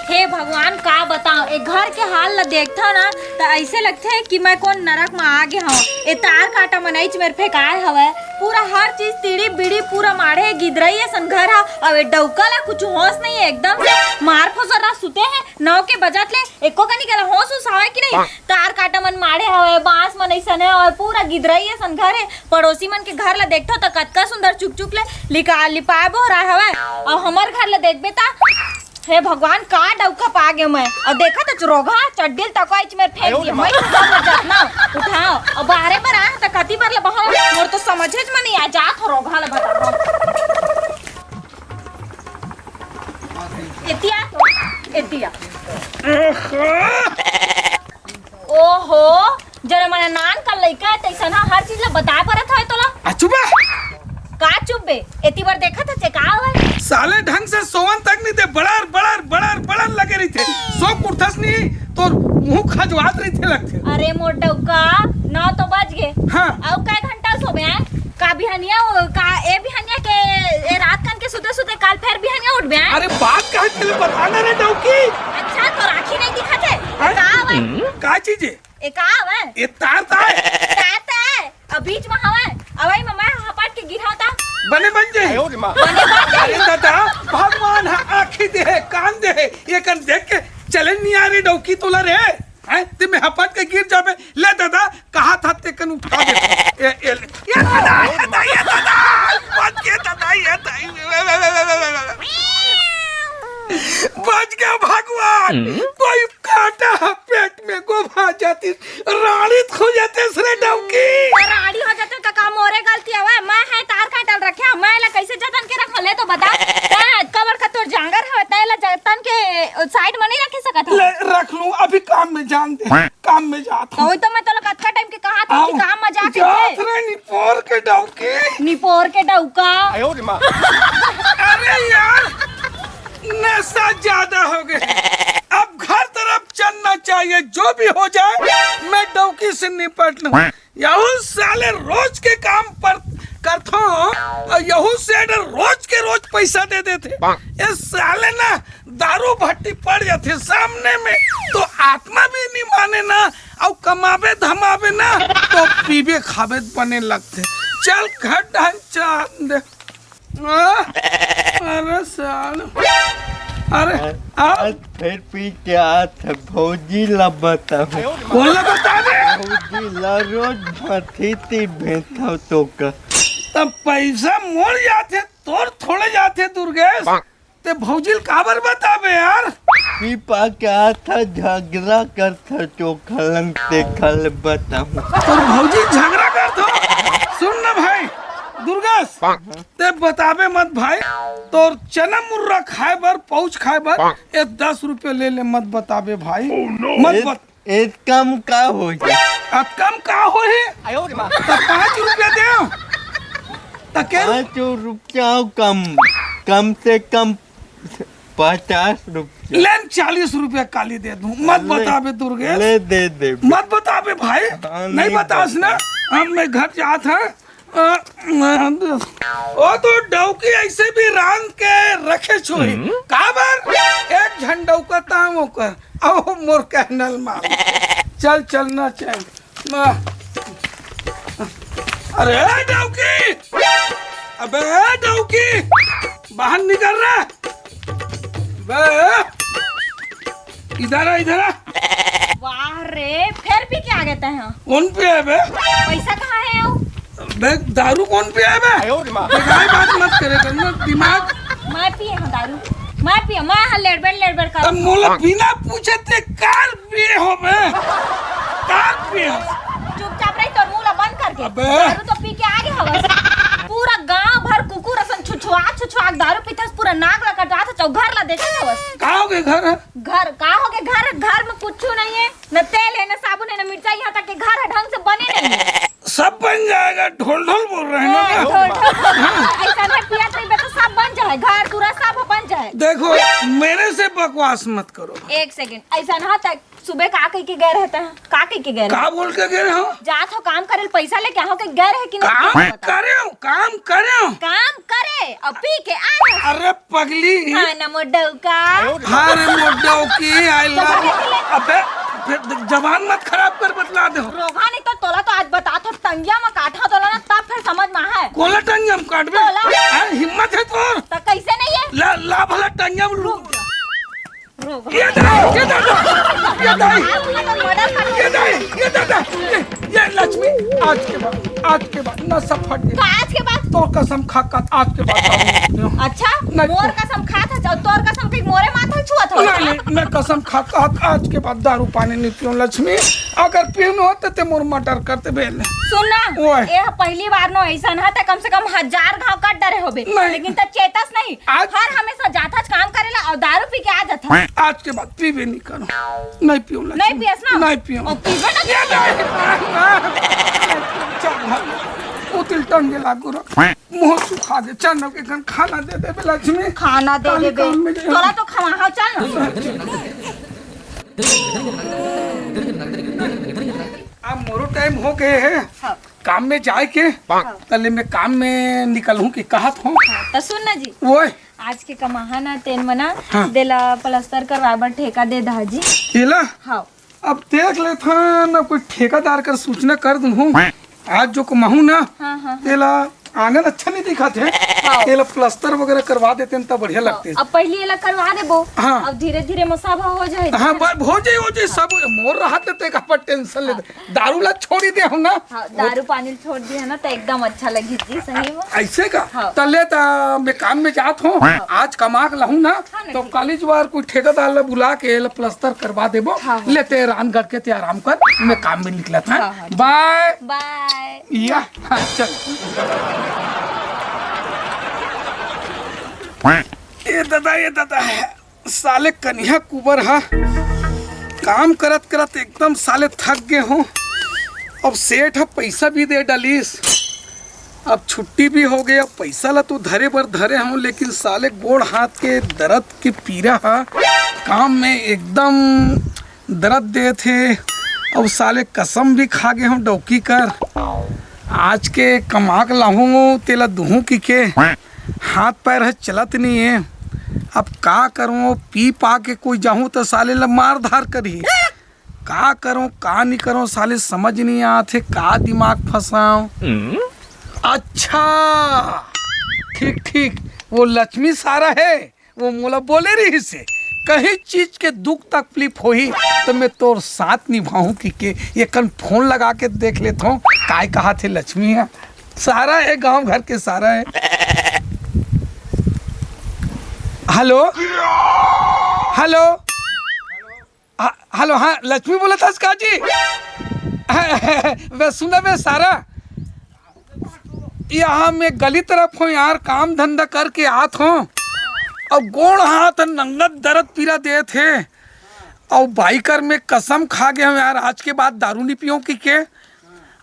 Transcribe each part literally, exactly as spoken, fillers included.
हे भगवान, का बताओ, ए घर के हाल ला देखथव ना, त अइसे लगथे कि मैं कोन नरक म आ गे हव। ए तार काटा मनई च मेर फेंकाय हवय, पूरा हर चीज तीड़ी बीड़ी पूरा माढ़े, गिदरई असन घर ह। अउ ए डउका ला कुछ होश नहीं है, एकदम से मार फसर रहा सुते है। नौ के बजत ले एको कनी के ला होश उस हवय कि नहीं? तार काटा मन माढ़े हवय, बांस मन अइसन है, अउ पूरा गिदरई असन घर है। पड़ोसी मन के घर ला देखथव त कतका सुंदर चुक चुक ले लिका लिपाय बोहराय हवय, अउ हमर घर ला देखबे त हे भगवान, का डउका पा गेंव मैं। अउ देखत हच रोगहा, चड्डी ल तको आइच मेर फेंक दिए। मैं तो सब जतना उठाओ। अउ बाहरे बर आए त कति बर ले बाहर, मोर तो समझेच म नइ आ जात हो रोगहा ल बताओ। एतिया तो, एतिया। ओहो, जरा मने नान का लइका है, तइसन ह हर चीज ला बताए परत हवय तोला। आ, चुप बे। का चुप बे? एती बर देखत हचे का हवय? साले ढंग से सोवन तक नहीं दे, बड़र, बड़र, बड़र, बड़र लगे रहिथे। सो उठथस नहीं, तोर मुंह खजवात रहिथे लगथे। अरे मोर डउका, नौ तो बज गे। हाँ। अउ कै घंटा सोबे आय? का बिहनिया ओ, का ए बिहनिया के, ए रात कन के सुते सुते काल फेर बिहनिया उठबे आय? अरे बात काहे चले बताना रे डौकी। अच्छा, तोर आँखी नहीं दिखत है? हैं? का हवय? का चीज है? ए का हवय? ए तार तार। तार तार। अब बीच में हवय। अवई में मैं हपट के गिरहा ता। बने बन जाए। बने बन जाए। अरे दादा, भगवान ह आँखी दे है, कान दे है, ये कन देख के चले नहीं आ रे डौकी तोला रे। हैं? ते में हपट के गिर जाबे। ले दादा, कहा था ते कन उठा दे। ए, ए, ले। ये दादा, ये दादा, ये दादा। बच के दादा, ये दादा। बच गया भगवान। कोई काटा ह पेट में गोभा जाती, राड़ी हो जाते सरे डौकी। राड़ी हो जाते त का मोरे गलती हवय? मैं है तार काटल रखे हव, मैं ला कैसे जतन के रखव ले तो बता। तैं अतका बड़का तोर जांगर हवय, तैं ला जतन के साइड में नहीं रखे सकत हव। ले रख लूं, अभी काम में जान दे, काम में जात हूं। तो वही तो मैं तोला कतका टाइम के कहा था कि काम में जाके जात रे निपोर के डौकी। निपोर के डौका। अरे यार, नशा ज्यादा हो गया। अब घर तरफ चलना चाहिए, जो भी हो जाए, मैं डौकी से निपट लूं। यहू साले रोज के काम पर करथो, अउ यहू सेठ रोज के रोज पैसा दे देथे। ये साले ना दारू भट्टी पड़ जाथे सामने में, तो आत्मा भी नहीं माने ना, अउ कमाबे धमाबे ना, तो पीबे खाबे बने लगथे। चल घर ढंग चांद। आ, अरे साल। अरे, आ। आज फिर पी के आत हे, भौजी ला बताहूं। कोन ला बताबे? भौजी ला रोज भथी ती भेंथव तो का। तब पैसा मोर जाथे, तोर थोड़े जाथे, दुर्गेश। ते भौजी ल काबर बताबे यार? पी पा के आत हे, झगड़ा करत हे, चोखा लंग ते खल बताहूं। तोर भौजी झगड़ा करत हो? सुन ना भाई, दुर्गेश, ते बताबे मत भाई, तोर चना मुर्रा खाए बर, पाउच खाए बर, ए दस रुपया ले ले, मत बताबे भाई, मत ए, बत- ए कम का होही? अब कम का होही? त पाँच रुपया दे। त के पाँच रुपया कम, कम से कम पचास रुपया। ले न, चालीस रुपया काली दे दूं, मत ले, बताबे दुर्गेश। ले दे दे। मत बताबे भाई, हाँ, नहीं नहीं बतास ना, बता। अब मैं घर जात हंव। अ, ओ तो डौकी ऐसे भी रांध के रखे छुई। हम्म। काबर? एक झन डौका तांव ओकर। अउ मोर कहना ल मान। चल, चलना चाहिए। ना। अरे डौकी! अबे डौकी! बाहर निकल रे। बे, इधर आ, इधर आ। वाह रे, फेर पी के आ गे तैं ह। कोन पिए बे? पैसा कहाँ हे अउ? बे, दारू कोन पिए बे? आयो रे माँ। बेकार बात मत करे कर ना, दिमाग। मैं पिए हंव दारू, मैं पिए, मैं ह लेड़बेड़ लेड़बेड़ कर। तब मोला बिना पूछे ते कार पिए हो बे? कार पिए हो? चुपचाप रही, तोर मुंह ला बंद करके। अबे। दारू तो पी के आ गे हवस। पूरा गांव भर कुकुर असन छुछुआ छुछुआ के दारू पीथस, पूरा नाक ला कटवात हस, अउ घर ला देखत हवस। का हो गे घर ह? घर का हो गे? घर, घर में कुछू नहीं है, न तेल है, न साबुन है, न मिर्चा, यहाँ तक कि घर ह ढंग से बने नहीं है। सब बन जाएगा, ढोल ढोल बोल रहे हैं ना। ए, ढोल ढोल बोल रहे हैं। ऐसा नहीं पियत नहीं बे तो सब बन जाए, घर दूरा सब बन जाए। देखो, मेरे से बकवास मत करो। एक सेकंड, ऐसा ना था, सुबह का कह के गए रहता है, का कह के गए रहे? का बोल के गए हो? जात हो काम करे ल पैसा लेके, हो के गए रहे कि नहीं? काम करे हो, काम करे हो। काम करे, अब पी के आए हो। अरे पगली। हाँ ना मोर डौका। हाँ रे मोर डौकी, आई लव। अबे, फिर जबान मत खराब कर, बतला दे हो। रोगा नहीं तो तोला तो आज बता थो, टंगिया में काटा तोला ना, तब फिर समझ में है। कोला टंगिया में काटबे? तोला। हाँ, हिम्मत है तोर? तो कैसे नहीं है? ला, ला भला टंगिया में लू-, रोगा। ये दाई, ये दादा, ये दाई, ये दाई, ये दादा, ये, ये लक्ष्मी, आज के बाद, आज के बाद नशा फट गया। तो आज के बाद? तोर कसम खा का, आज के बाद दारू नहीं पीऊँ। अच्छा, नहीं मोर पीऊँ। कसम खा था, जाओ, तोर कसम कहीं मोरे माथा छुआ था। नहीं, नहीं, मैं कसम खा का, आज के बाद दारू पानी नहीं पीऊँ लक्ष्मी। अगर पीऊँ हो तो ते मोर मर्डर करते बेल। सुन ना, ओए। ये पहली बार नो ऐसा ना, ते कम से कम हजार घाव काट डरे होबे, नहीं। लेकिन ते चेतस नहीं। आज हर हमेशा जाथच काम करेला और दारू पी के आ जाथच। आज के बाद पीबे नहीं करो, नहीं पीऊँ लक्ष्मी। नहीं पियस ना? नहीं पीऊँ। और पीबे ना? ये नहीं। चल भाई, उतिल टंगे लागू रख। मुंह सुखा दे, चल न के खाना दे दे लक्ष्मी। खाना दे काली देबे। काम में जाए। तोला तो खवा, हाँ, चल ना। अब मोरो टाइम हो गए है। हाँ। काम में जाए के। हाँ। तले मैं काम में निकलूं कि कहत हूँ। हाँ, तो सुन ना जी। ओए। आज के कमाहा ना तेन मना हाँ। देला प्लास्टर करवाए बर ठेका दे दहा जी। एला? हाँ। अब देख लेथन, अब कोई ठेकेदार कर सूचना कर दूँ। आज जो कमाहूँ ना, हाँ, हाँ, हाँ। तेला आंगन अच्छा नहीं दिखत हे। हाँ। तेला प्लास्टर वगैरह करवा देते न, तब बढ़िया हाँ, लगते। अब पहली एला करवा देबो। हाँ। अब धीरे-धीरे म सब हो जाए। हाँ, ब-, हो जाए, हो जाए, सब मोर राहत लेते का पर टेंशन लेते। दारू ला छोड़ी दे हूँ ना। हाँ, दारू पानी छोड़ दिया ना, तो एकदम अच्छा लगी जी, सही में। ऐसे का? हाँ। त ले त मैं काम में जात हूँ। हाँ। आज कमा के लाहूँ ना, हाँ ना, तो ठीक। काली जुआर कोई ठेकेदार ला बुला के एला प्लास्टर करवा देबो। हाँ, हाँ। ले ते रामगढ़ के ते आराम कर, मैं काम में निकलत हूँ। हाँ, हाँ, ठीक। बाय। बाय। या, हाँ, चल। ए दादा, ए दादा, साले कनिहा कुबर हा काम करत करत एकदम साले थक गे हों। अब सेठ हा पैसा भी दे डालिस, अब छुट्टी भी हो गई। अब पैसा ला तो धरे बर धरे हों, लेकिन साले गोड़ हाथ के दर्द के पीरा हा काम में एकदम दर्द देत हे। अब साले कसम भी खा गे हों डौकी कर, आज के कमा के लाहूँ तेला दुहूँ कि के हाथ पैर ह चलत नहीं हे। अब का करूँ, पी पा के कोई जाहूँ त साले ल मार धार करही। का करूँ, का नहीं करूँ, साले समझ नहीं आत हे, का दिमाग फंसाऊँ। अच्छा, ठीक ठीक, वो लक्ष्मी सारा हे, वो मोला बोले रहिस हे, कहीं चीज के दुख तकलीफ होही त मैं तोर साथ निभाहूँ कि के। एकन फोन लगा के देख लेत हों, काय कहत हे लक्ष्मी ह। सारा हे, गांव घर के सारा हे। हेलो, हेलो, ह-, हेलो, हाँ, लक्ष्मी बोलत हस का जी? बे सुना बे सारा, यहाँ मैं गली तरफ हों यार, काम धंधा करके आत हों, अउ गोड़ हाथ नंगत दर्द पीरा देत हे, अउ बाइकर में कसम खा गे हों यार, आज के बाद दारू नहीं पीऊँ कि के।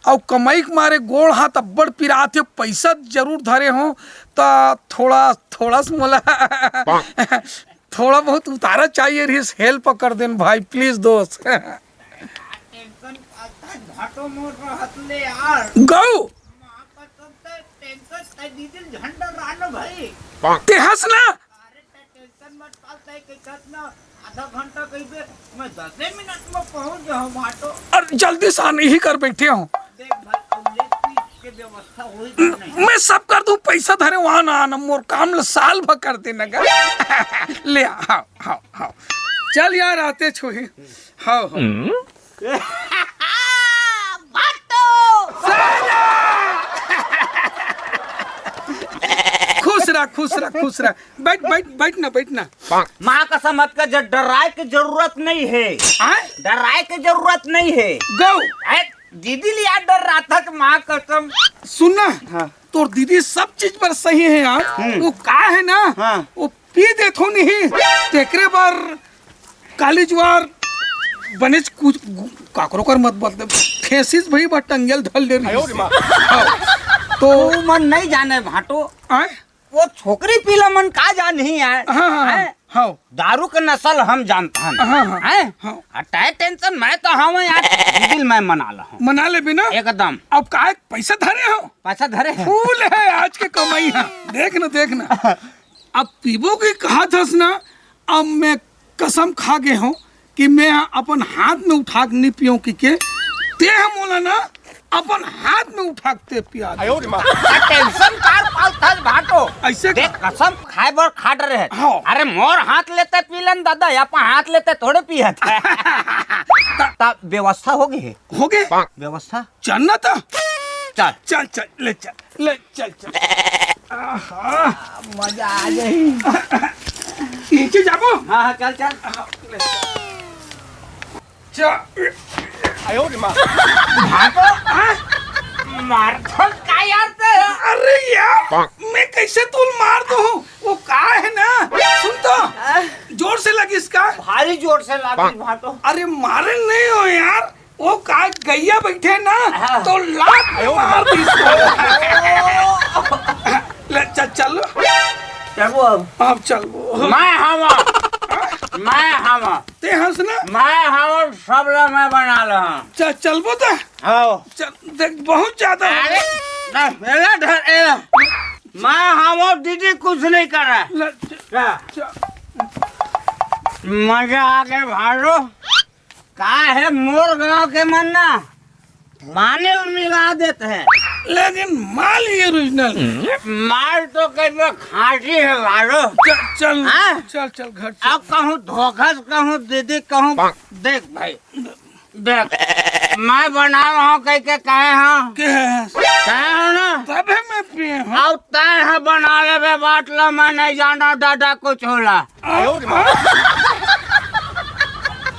अउ कमाई के मारे गोड़ हाथ अब्बड़ पिरात हे, पैसा जरूर धरे हों, त थोड़ा, थोड़ा सा मोला थोड़ा बहुत उतारा चाहिए रहिस, help कर देन भाई, please दोस्त। टेंशन आता घाटो मोर रहत ले यार। गौ। माँ कसम से टेंशन ते दीदी झंडा रहना भाई। ते हंस ना। अरे ते टेंशन मत पाल, ते के कतना आधा घंटा कहिबे, मैं दसे मिनट में पहुंच जाऊँ घाटो। अरे जल्दी से आने ही कर बैठे हों। देख भाई, अब ले पी के व्यवस्था होई कि नहीं? मैं सब कर दूं, पैसा धरे वहां ना आना, मोर काम ल साल भर कर देना गा। ले आ, हाव, हाव, हाव। चल यार, आते छुही। हाव, हाव। भाटो! खुश रह, खुश रह, खुश रह। बैठ, बैठ, बैठ ना, बैठ ना। माँ कसम, अतका ज-, डराए के जरूरत नहीं हे। आय? डराए के जरूरत नहीं हे। गौ। आय, दीदी लिया डर रहा था तो माँ कसम। सुन ना, हाँ। तोर दीदी सब चीज पर सही है यार। हम्म। वो का है ना, हाँ। वो पी देथों नहीं, तेकरे बर काली जुआर बनेच कुछ गु-, काकरो कर मत बदले। फेंसिस भाई बा टंगेल धल ले रही। आयो रे माँ। हाँ। तो तू मन नहीं जाने भाटो। आय? वो छोकरी पीला मन का जानही यार। हाँ, हाँ, हाँ, हैं? हाँ। दारू के नशा ल हम जानत हन। हाँ, हाँ, हैं? हाँ। हटाए टेंशन, मैं तो हवं यार। दिल मैं मना लहूं। मना लेबे ना? एकदम। अब काय पैसा धरे हो? पैसा धरे हैं। फूल है आज के कमाई है। देख ना, देख ना। अब पीबो के कहत हस ना, अब मैं कसम खा गे हूँ कि मैं अपन हाथ में उठा के नहीं पियो कि के। ते हम बोला ना, अपन हाथ में उठा के ते पिया दे। अरे टेंशन कार पालथस भाटो। ऐसे देख, का? कसम खाए बर खा डरे है। हाँ। अरे मोर हाथ लेते पी लेन दादा, अपन हाथ लेते थोड़े पियत है। त, त व्यवस्था हो गई है। हो गए? व्यवस्था? चल ना तो। चल। चल, चल, ले चल, ले चल, चल। आहा। मजा आ गई। नीचे जाबो? हाँ, हाँ, चल, चल। चल। आयो रे माँ। भागो, हाँ? मार तो का यार ते? अरे यार, मैं कैसे तू मार दूँ? वो का है ना, सुन तो, जोर से लगी इसका। भारी जोर से लगी भाटो। अरे मारे नहीं हो यार, वो का गैया बैठे ना, हाँ। तो लात मार दी इसको। ले, चल, चल लो। चलबो अब। अब चलबो। मैं हवा। मैं हवा। ते हंस ना। मैं हवा, सब ला मैं बना ला। चल, चलबो तो। हाँ। चल, देख, बहुत ज्यादा हो अरे, गया। ना, मेरा घर, ए, मैं हवा, दीदी कुछ नहीं कर रहा। ले, च-, क्या? च-, मजा आ गया भाटो। का है मोर गांव के मन ना पानी में मिला देते हैं। लेकिन माल ये ओरिजिनल है। माल तो कहीं खांटी है भाटो। चल, चल, हाँ? चल, चल घर चल। अब कहूँ धोखा से कहूँ दीदी कहूँ देख भाई, देख मैं बना रहा हूँ कह के कहे हाँ। के है? कहे हो ना? तबे मैं पिए हूँ। अब तय है बना लेबे बाटला, मैं नहीं जाना दादा कुछ होला।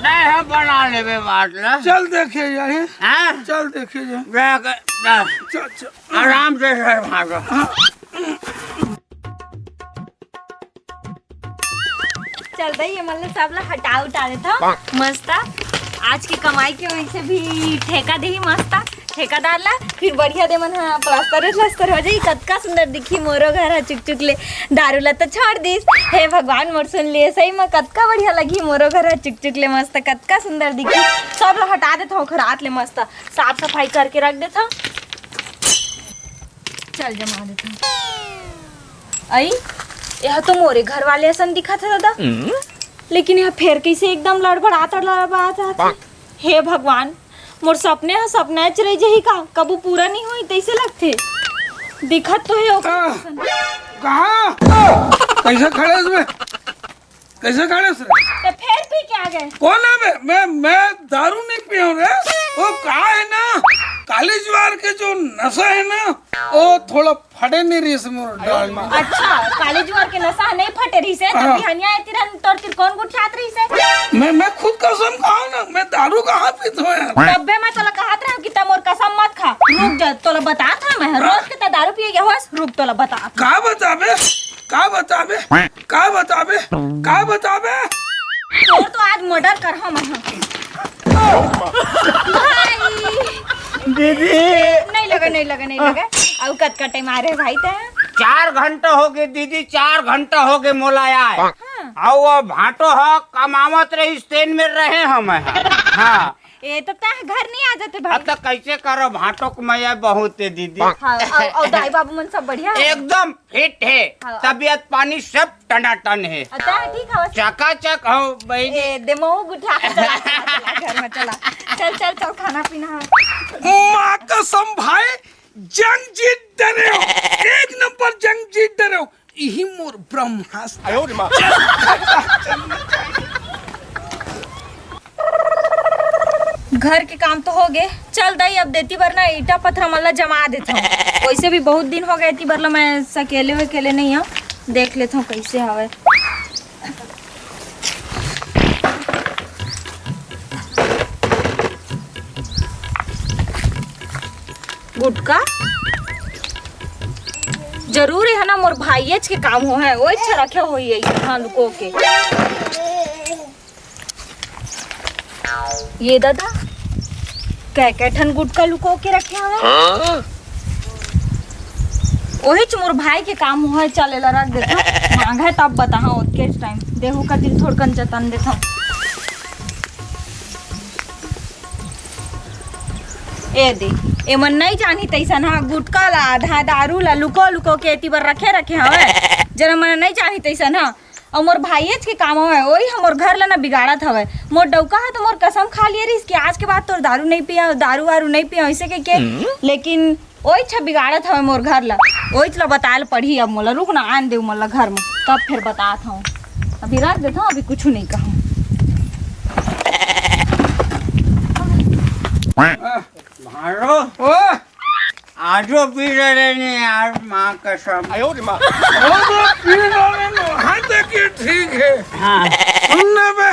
नहीं है बना लेबे बाटला। चल देखे जाए। हाँ? चल देखे जाए। देख, देख। चल, चल। आराम से सर भागो। चल दई, ये मन ल सब ल हटा उठा देथव। मस्त आज के कमाई के वैसे भी ठेका देही मस्त ठेकादार ला, फिर बढ़िया दे मन ह प्लास्टर प्लास्टर हो जाई। कतका सुंदर दिखी मोरो घर ह चुकचुक ले। दारू ला तो छोड़ दिस, हे भगवान मोर सुन लिए सही म कतका बढ़िया लगही मोरो घर ह चुकचुक ले मस्त कतका सुंदर दिखी। सब ल हटा देथव ओखर आत ले मस्त साफ सफाई करके रख देथव। चल जमा देथव। अई, यह तो मोरे घर वाले असन दिखत हे दादा। लेकिन यह फेर कइसे एकदम लड़बड़ात लड़बड़ात आत हे? हे भगवान, मोर सपने ह सपनाच रह जही का? कबू पूरा नहीं होई तइसे लगथे। दिखत तो हे ओकर आह, असन। कहाँ? कैसे खड़े हस बे? कैसे खड़े हस रे? तो फेर पी के आ गए। कौन है बे? मैं, मैं दारू नहीं पिया हूँ रे। वो का है ना, काली ज्वार के जो नशा है ना, वो थोड़ा फटे नहीं रहिस मोर डाल में। अच्छा, काली ज्वार के नशा नहीं फटे रहिस हे, तब हाँ। बिहनिया एती रहन तोर तिर कौन गुठियात रहिस हे? मैं, मैं खुद कसम खाऊं ना, मैं दारू कहाँ पीता हूँ यार? तब्बे मैं तोला कहत रहूं कि त मोर कसम मत खा। रुक जा, तोला बतात हंव मैं, रोज के त दारू पिए के होस, रुक तोला बतात हंव। का बताबे? का बताबे? का बताबे? का बताबे? तोर तो आज मर्डर करहूं मैं। भाई। दीदी। नहीं लगे, नहीं लगे, नहीं लगे। अउ कतका टाइम आ रहे भाई ते? चार घंटा हो गए दीदी, चार घंटा हो गए मोला आए। हाँ। अउ वो भाटो ह कमावत रहिस तेन में रहे हम। हाँ। ए, तो तैं घर नहीं आ जाते भाई। अब तो कैसे करो, भाटो के मया बहुत है दीदी। हाँ, अउ, अउ दाई बाबू मन सब बढ़िया है? एकदम फिट है, हाँ। तबीयत पानी सब टनाटन है। अ, तैं ठीक हवस? चकाचक हो बहनी। ए, दे महू गुठिया के चला, चला, चला, घर में चला। चल, चल, चल, खाना पीना है। माँ कसम भाई, जंग जीत डरे हो, एक नंबर जंग जीत डरे हो। इही मोर ब्रह्मास्त्र। आयो रे माँ। घर के काम तो हो गए, चल दई, अब देती बर ना ईटा पथरा मन ला जमा देथव। वैसे भी बहुत दिन हो गए, एती बर ला मैं अकेले अकेले नहीं हूँ, देख लेथव कैसे हवे। गुटका जरूर है ना, मोर भाईएच के काम हो है, वो इच्छा रखे होई है, हाँ, लुको के। ये दादा, कै कै ठन गुटका लुको के रखे हवे? हाँ? ओहीच मोर भाई के काम होय, चल एला रख देथव। मांगय तब बताहव, ओतकेच टाइम देहू का दिल थोड़कन जतन देथव। ए दे, एमन नइ जानही तइसन ह, गुटका ला, आधा दारू ला लुको लुको के एती बर रखे रखे हवय, जेन मन नइ जानही तइसन ह। अउ मोर भाईएच के काम हवय, ओही ह मोर घर ला ना बिगाड़त हवय। मोर डउका ह तो मोर कसम खा लिए रहिस कि आज के बाद तोर दारू नइ पिया, दारू वारू नइ पिया, अइसे कहिके। लेकिन ओही छ बिगाड़त हवय मोर घर ला, ओहीच ला बताए ल पड़ही अब मोला। रुक ना, आन दे मोला घर म, तब फेर बतात हव। अभी रख देत हव, अभी कुछु नइ कहव। भारो, ओ, आजो पी रहे नहीं यार, माँ कसम। वो तो पी रहे नहीं, हाँ, देखिए, ठीक है। हाँ। सुनना बे,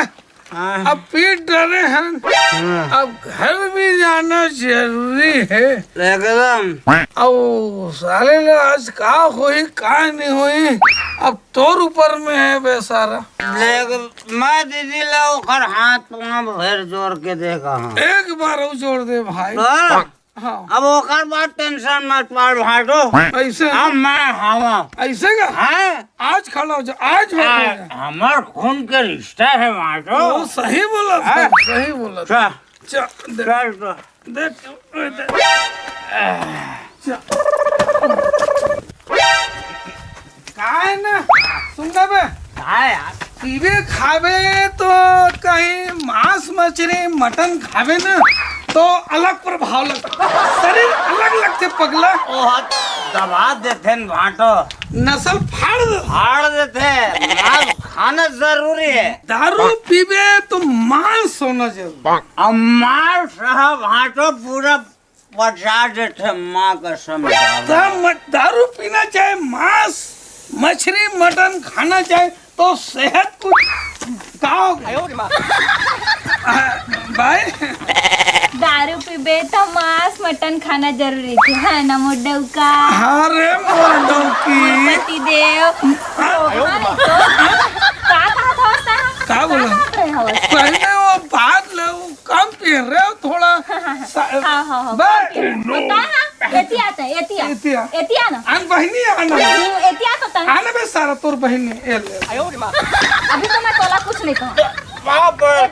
हाँ। अब पी डरे हैं, हाँ। अब घर भी जाना जरूरी है। एकदम। अब साले ला आज का होई, का नहीं होई, अब तोर ऊपर में है बेचारा। देख, मैं दीदी ला ओकर हाथ पाँव फेर जोर के देखा हूँ। एक बार और जोर दे भाई। हाँ। हाँ। अब ओकर बाद टेंशन मत पाड़ भाटो। ऐसे? अब मैं हवा। ऐसे का? हाँ। आज खड़ा हो जा, आज खड़ा हो आ, जा। हमार खून के रिश्ता है भाटो। वो सही बोला था, हाँ। सही बोला था। चल। चल, दे-, चल तो। देख, देख। चल। का है ना? सुन ना बे। का है यार? पीबे खाबे तो कहीं मांस, मछली, मटन खाबे ना, तो अलग प्रभाव लगता, शरीर अलग लगते पगला। ओह, दबा देथे न भाटो। नसल फाड़ दे। फाड़ देथे। मांस खाना जरूरी है। दारू पीबे तो मांस होना जरूरी। अब मांस रहा भाटो पूरा पचा देथे माँ कसम। तब मत, दारू पीना चाहे, मांस, मछली, मटन खाना चाहे, तो सेहत कुछ का हो गया? आ, भाई। दारू पीबे त मांस, मटन खाना जरूरी हे, है ना मोर डउका? हाँ रे मोर डउकी। पति देव। हाँ। रोगहा नहीं तो। का कहत हवस तैं? का बोला? का कहत रहे हवस? पहले वो बात ले, वो कम पी रहे हो थोड़ा। सा-, हाँ, हाँ, हाँ, बे- कम पी रहे हो। तो हाँ, एती आता है, एती आ। एती आ। एती आ ना। आन बहिनी, आना। हम्म, एती आ तो तन। आना बे सारा तोर बहिनी, ए ले। अभी तो मैं तोला कुछ नहीं कहूँ। बाप रे।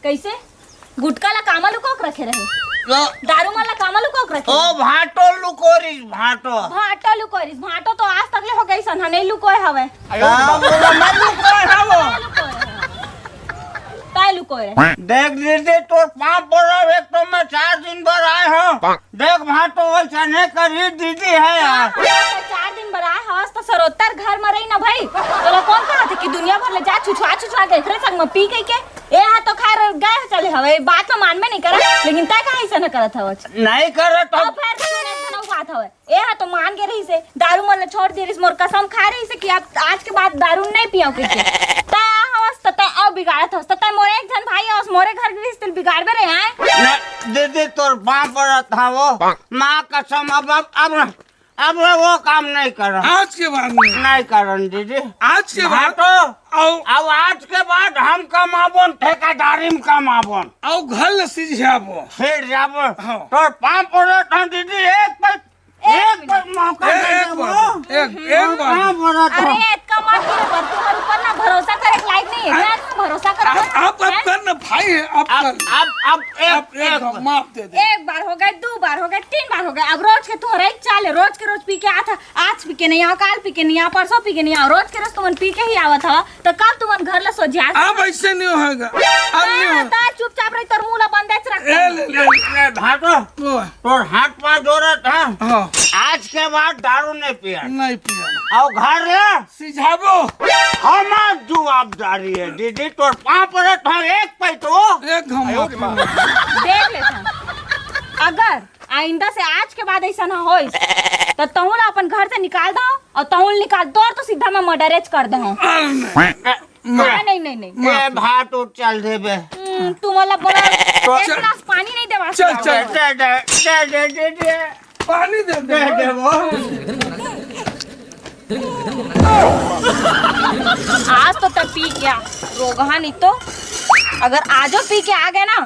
कैसे? गुटका ला कामा लुकोक रखे रहे? लो। दारू मन ला कामा लुकोक रखे ओ रहे? भाटो लुकोरिस, भाटो। भाटो लुकोरिस, भाटो तो आज तक ले हो गई सन, नहीं लुकोए हवे। का बोला, मैं लुकोए हवो? तै लुकोए रहे। देख दीदी, तोर पाँव पड़ब, एक तो मैं चार दिन बर आए हूँ। देख भाटो, वैसा नहीं करी, दीदी है यार। हाँ, हाँ, तो चार दिन बर आए हवस, तो सरोत्तर घर में रही ना भाई। तोला कौन कहा थे कि दुनिया भर ले जा छुछुआ छुछुआ के एकरे संग में पी कह के? ए हा तो खैर गए चले हवे, बात तो मानबे नहीं करा, लेकिन तै कहा ऐसा न करत हवस? नहीं करत अब हूँ। फिर सुन एक ठन बात हवे। ए हा तो मान के रहिसे, दारू मन ल छोड़ दे रहिस, मोर कसम खाए रहिसे कि अब आज के बाद दारू नहीं पियव कहिके। तै आ हवस त तै अउ बिगाड़त हवस, त तै मोर एक झन भाई हवस, मोरे घर गिरिस तिल बिगाड़बे रे, हैं? न, दीदी तोर पाँव पड़त हवो, माँ कसम, अब, अब, अब, अब वो काम नहीं करन। आज के बाद नहीं। नहीं करन दीदी। आज के बाद भाटो, अउ अब आज के बाद हम कमाबोन, ठेकेदारी में कमाबोन। अउ घर ल सिझाबो। फिर जाबो। हाँ। तोर पाँव पड़त हवो दीदी, एक पै एक एक मिनट। बार मौका ए-, दे एक दे बार, वो। एक, एक बार। हाँ, बोला तो। अरे, इतका मत करो, पर तुम्हारे ऊपर ना भरोसा करे के लायक नहीं है। हाँ। क्या तुम भरोसा करो? आप, आप, आप हैं? कर ना भाई, आप अब, कर। अब, अब एक, अब एक एक बार। माफ दे दे। एक बार हो गए, दो बार हो गए, तीन बार हो गए। अब रोज के तुम्हारा एक चाल है, रोज के रोज पी के आता, आज पी के नहीं आओ, काल पी के नहीं आओ, परसों पी के नहीं आओ, रोज के रोज तुमन पी के ही आवत हवा। तो कब तुमन घर ला सोझिया? अब ऐसे नहीं होगा, अब नहीं हाँ, होगा। तो चुपचाप रही, तोर मुंह ला बंदेच रख। ए, ले, ले, ले, भाटो, ओ। तोर हाथ पाँव जोड़त हँव। हाँ। आज के बाद दारू नहीं पिया। नहीं पिया। अउ घर ला सिझाबो। हमार जवाबदारी है, दीदी, तोर पाँव पड़त हँव, एक पैटो। एक घम माफ कर। देख लेथन, अगर आइंदा से आज के बाद ऐसा ना होइस, त तहूँ ला अपन घर से निकाल दव, अउ तहूँ ला निकाल, तोर तो सीधा मैं मर्डरेच कर दहूँ। अरे नहीं। हाँ, नहीं, नहीं, नहीं, ये माफ। भाटो चल देबे। हम्म, तू मतलब बोला, तो एक गिलास पानी नहीं देवा चल, सकता। चल। दे, दे, दे, दे, दे, दे। पानी दे दे। दे दे वो। आज तो तब पी गया, रोगहा नहीं तो, अगर आजो पी के आ गए ना,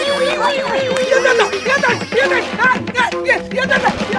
ये दादा, ये दादा, ये दादा, आ, आ, ये, ये दादा,